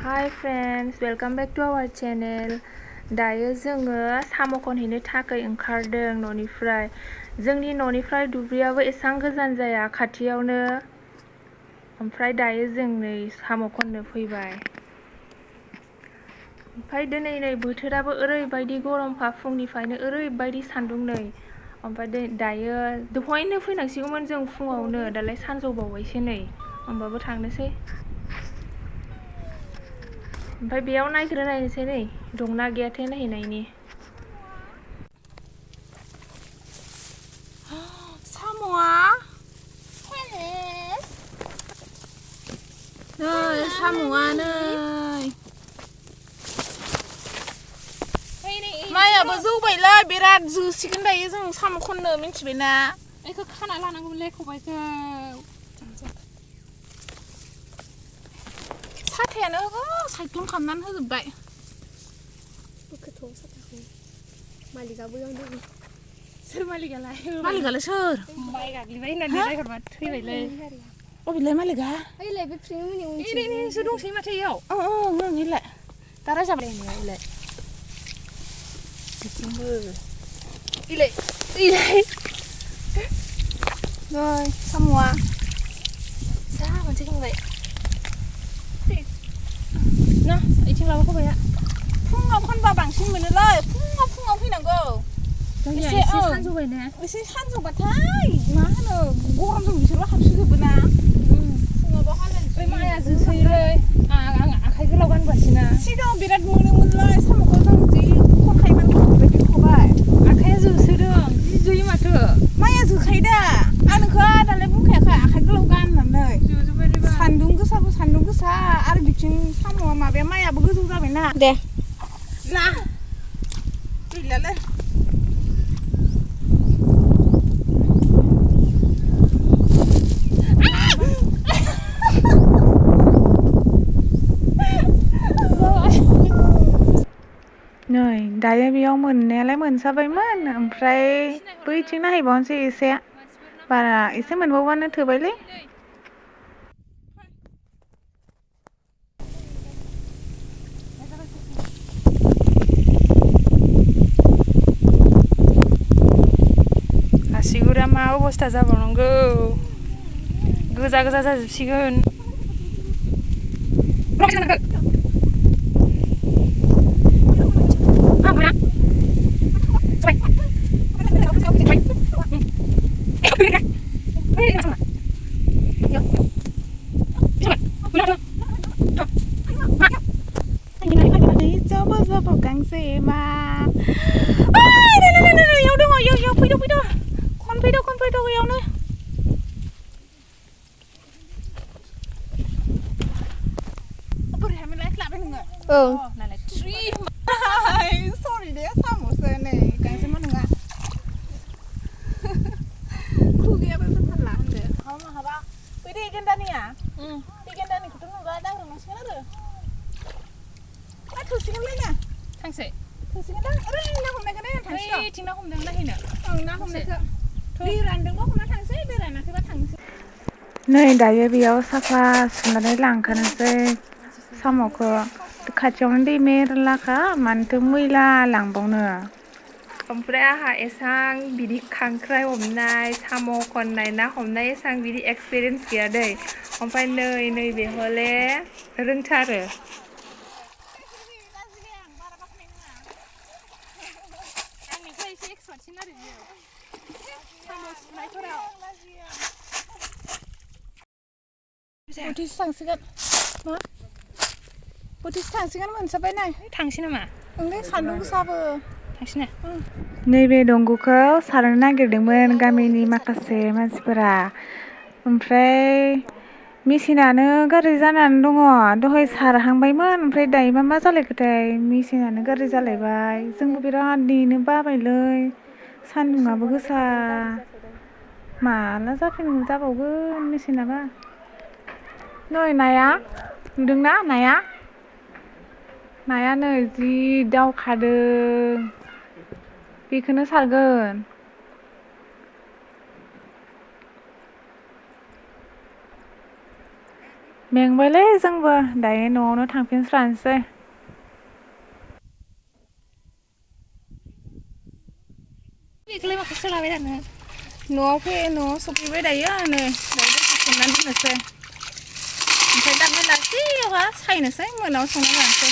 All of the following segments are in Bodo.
Hi friends, welcome back to our channel. दायो जोङो साम' खनहैनो थाखाय ओंखारदों न'निफ्राय। जोंनि न'निफ्राय दुब्लियाबो एसेबां गोजान जाया, खाथियावनो। ओमफ्राय दायो जों नै साम' खननो फैबाय। ओमफ्राय दिनै नै बोथोराबो ओरैबायदि गरमखा, फुंनिफ्रायनो ओरैबायदि सान्दुं नै। ओमफ्राय दायो दहायनो फैनांसिगौमोन जों फुङावनो, दालाय सानजौबावबायसो नै। होमबाबो थांनोसै। ओमफ्राय बेयाव नायग्रोनायनोसै नै दंना गैयाथाय नायहैनायनि। साम'आ नै साम'आ नै माइयाबो जौबायलै, बिराद जोसिगोन दायो जों साम' खननो, मिन्थिबायना? बेखौ खाना लानांगौमोनलै खबाइखौ। साथायानो साइक्लुम खालामनानै होजोब्बाय। बोखोथ' साथाखौ मालिकआबो बेयावनो दङ। सोर मालिकआलाय? मालिकआलाय सोर? माइ गाग्लिबाय होननानै रायहरबा थैबायलै। अबेलाय मालिकआ? ओइलाय बे प्रेममोननि उनथिं। नोंसो दंसै माथो इयाव? ओं इलाय। दा रायजाबाय इलाय। बिथिंबो इलाय नै साम'आ जा मोनसे खनबाय ना इथिं लाबो खबाइआ। फुङाव खनबा बांसिन मोनोलै, फुङाव फैनांगौ। एसे सानजौबाय ने? एसे सानजौबाथाय मा होनो गरमजों बिसोरबो हाबसोजोबो ना। फुङावबा हालाय बै माइया जोसोयोलै, आं आखाइ गोलाव गानगासिनो। सिगाङाव बिराद मोनोमोनलै साम'खौ, जों जि खनखायोमोन, खनबाय। आखाइया जोसोदों, जि जोयो माथो। माइया जोखायो दा, आं नोंखौ दालाय बुंखायाखै आखाइ गोलाव गान होननानै। जोजोब्बायलै बा। सान्दुं गोसा आरो बिथिं साम'आ माबाया माइयाबो गोजौ जाबायना। दे ना गैलालै। नै दायो बेयाव मोननायालाय मोनसाबायमोन, ओमफ्राय बैथिं नायहैबावनोसै एसे, बारा एसे मोनबावबानो थोबायलै। आसिगुरा मा अबस्था जाबावनांगौ, गोजा जाजोबसिगोन। जाबाव गांजेमा इयाव दङ, इयाव फैद' खनफैद' इयावनो। बोरैहायमोनलाय लाबाय नोङो? औ। सरि दे, साम'सो नै गांजेमा नङा। खुगायाबो जाथारला होनदो। माहाबा बै गेन्दानिया, बे गेन्दानिखौथ' नुबा दांग्रोमनांसिगोन आरो। थोसिगोनलै ना? थांसै? थोसिगोनदां, ओरै ना हमनायखौ नायना थांसै। ओइथिं ना हमदों नायहैनो? ना हमनायखौ। दै रानदोंबा हमना थांसै, दै रानाखैबा थांसै। नै दायो बेयाव साफा सुनानै लांखानोसै साम'खौ। खाथियावनो दै मेरलाखा, मानोथो मैला लांबावनो। ओमफ्राय आंहा एसां बिदि खांख्राइ हमनाय, साम' खननाय, ना हमनाय एसां बिदि एक्सपिरियेन्स गैया दै। ओमफ्राय नैबे हले रोंथारो। आंनिफ्राय एसे एक्सपार्टसिन आरो बियो साम' सुनायफोराव। बोथिसे थांसिगोन। मा? बोथिसे थांसिगोन, मोनसाबाय नै। थांसै नामा? ओंलै सान्दुं गोसाबो। थांसैना? नैबे दंग'खौ सारनो नागिरदोंमोन गामिनि माखासे मानसिफोरा, ओमफ्राय मेचिनानो गाज्रि जानानै दङ। दहाय सारहांबायमोन, ओमफ्राय दायोबा मा जालायखोथाय, मेचिनानो गाज्रि जालायबाय। जोंबो बिराद नेनो बाबायलै, सान्दुङाबो गोसा। माला जाबावगोन मेचिनाबा। नै नाया, नुदोंना नाया? नाया नै जि दावखादों, बेखौनो सारगोन। मेंबायलै जोंबो दायो न'आवनो थांफिनस्रानोसै बेखौलाय माखौ सोलाबाय थानो न'आव सफैबाय दायो नै दायो दसे सोमनानै दोननोसै ओमफ्राय दा बेलासियावहा सायनोसै मोनायाव संना जानोसै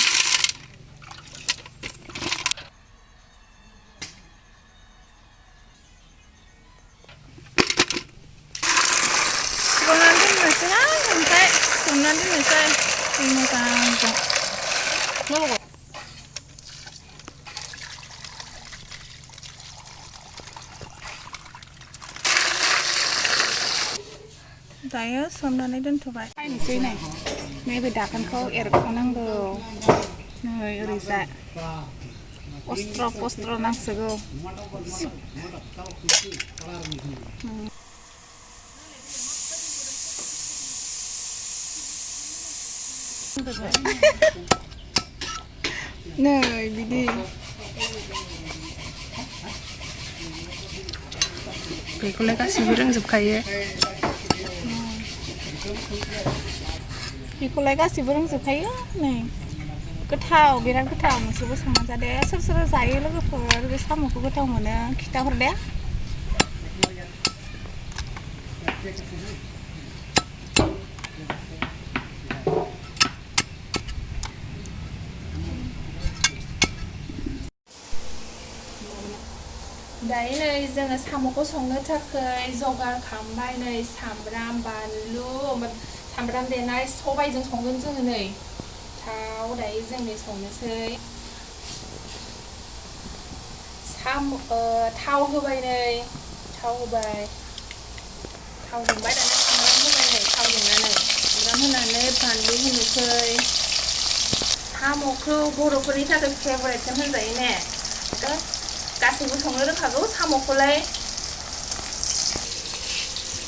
सुनानै दोननोसैहाय ओमफ्राय सोमनानै दोननोसै दै मोजांजों दायो सोमनानै दोनथ'बाय सायनोसै नैबे दाखोनखौ एरख'नांगौ नै ओरैजाय अस्त्र पस्त्र नांसोगौ नै बिदि बेखौलाय गासिबो रोंजोबखायो नै गोथाव बिराद गोथाव नोंसोरबो संना जादे सोर सोर जायो लोगोफोर बे साम'खौ गोथाव मोनो खिथाहर दे दायो नै जोङो साम'खौ संनो थाखाय जगार खालामबाय नै सामब्राम बानलु सामब्राम देनाय सबायजों संगोन जोङो नै थाव दायो जों नै संनोसै थाव होबाय नै थाव दुंबाय दाना सामब्राम होबाय नै थाव दुंनानै सामब्राम होनानै बानलु होनोसै साम'खौ बर'फोरनि थाखाय फेभरेटखौनो होनजायो ने गासैबो संनो रोंखागौ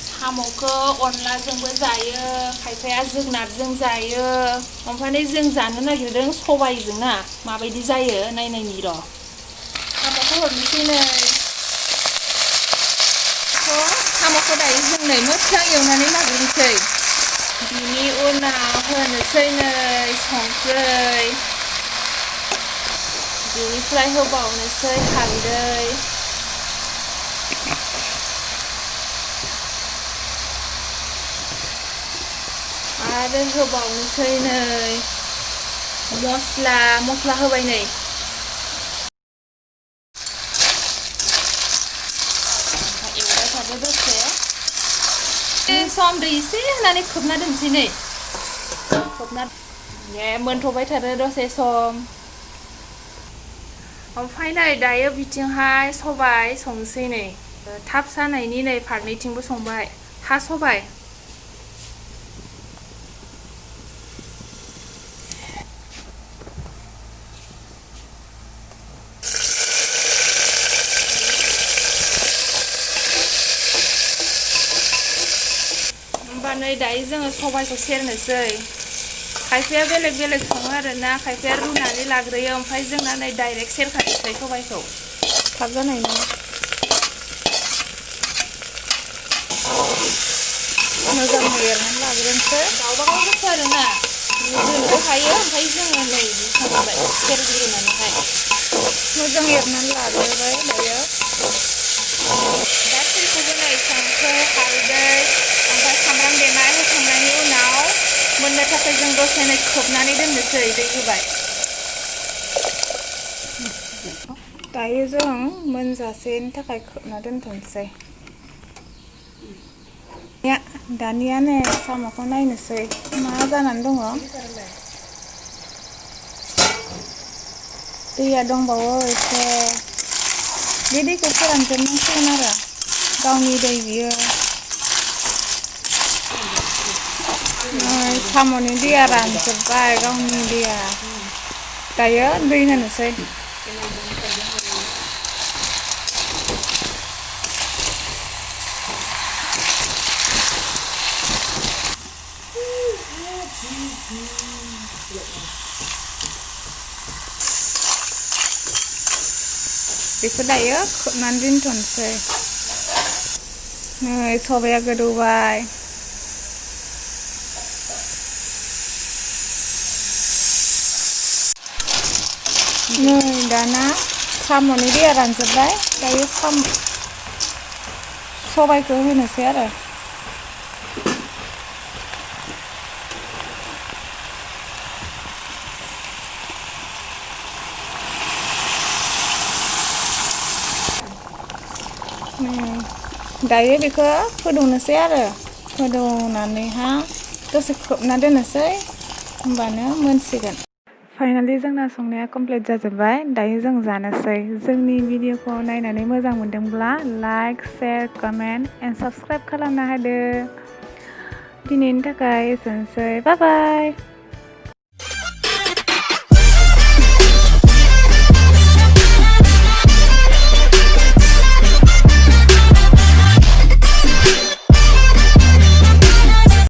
साम'खौ अनलाजोंबो जायो खायफाया जोगोनारजों जायो ओमफ्राय जों जानो नागिरदों सबायजों ना माबायदि जायो नायनायनि र' साम'खौ हरनोसै नै साम'खौ दायो जों नै मोजां एवनानै लाग्रोनोसै बिनि उनाव होनोसै नै संख्रै बेनिफ्राय होबावनोसै हालदै आरो होबावनोसै नै मस्ला होबाय नै एवबाय थादो दसे दै एसे होनानै खोबना दोनसै नै मोनथ'बाय थादो दसे सम ओमफ्राय नै दायो बिथिंहाय सबाय संसै नै थाब जानायनि नै फारनैथिंबो संबाय हा सबाय होमबा नै दायो जोङो सबायखौ सेरनोसै खायफाया बेलेग सङो आरोना खायफाया रुनानै लाग्रोयो ओमफ्राय जोंना नै डाइरेक्ट सेरखानोसै सबायखौ थाब जानायनि मोजाङै एरनानै लाग्रोनोसै गावबागाव गोसो आरोना रुनोबो हायो ओमफ्राय जोङो नै बिदि संबाय सेरग्रोनानैहाय मोजां एरनानै लाग्रोबाय दायो गासैखौबो नै संख्रै हालदै ओमफ्राय सामब्राम देनाय होखांनायनि उनाव मोननो थाखाय जों दसे नै खोबनानै दोननोसै दै होबाय दायो जों मोनजासेनि थाखाय खोबना दोनथ'नोसै दानिया नै साम'खौ नायनोसै मा जानानै दङ दैया दंबावो एसे बे दैखौ फोरानजोबनांसिगोन आरो गावनि दै बियो साम'नि दैया रानजोब्बाय गावनि दैया दायो दै होनोसै बेखौ दायो खोबनानै दोनथ'नोसै नै सबाया गोदौबाय नै दाना साम'नि दैया रानजोब्बाय दायो सबायखौ होनोसै आरो दायो बेखौ फुदुंनोसै आरो फुदुंनानैहा दसे खोबना दोननोसै होमबानो मोनसिगोन फाइनालि जोंना संनाया कमप्लिट जाजोब्बाय दायो जों जानोसै जोंनि भिडिअखौ नायनानै मोजां मोनदोंब्ला like share comment and subscribe खालामना होदो दिनैनि थाखाय एसेनोसै बाय बाय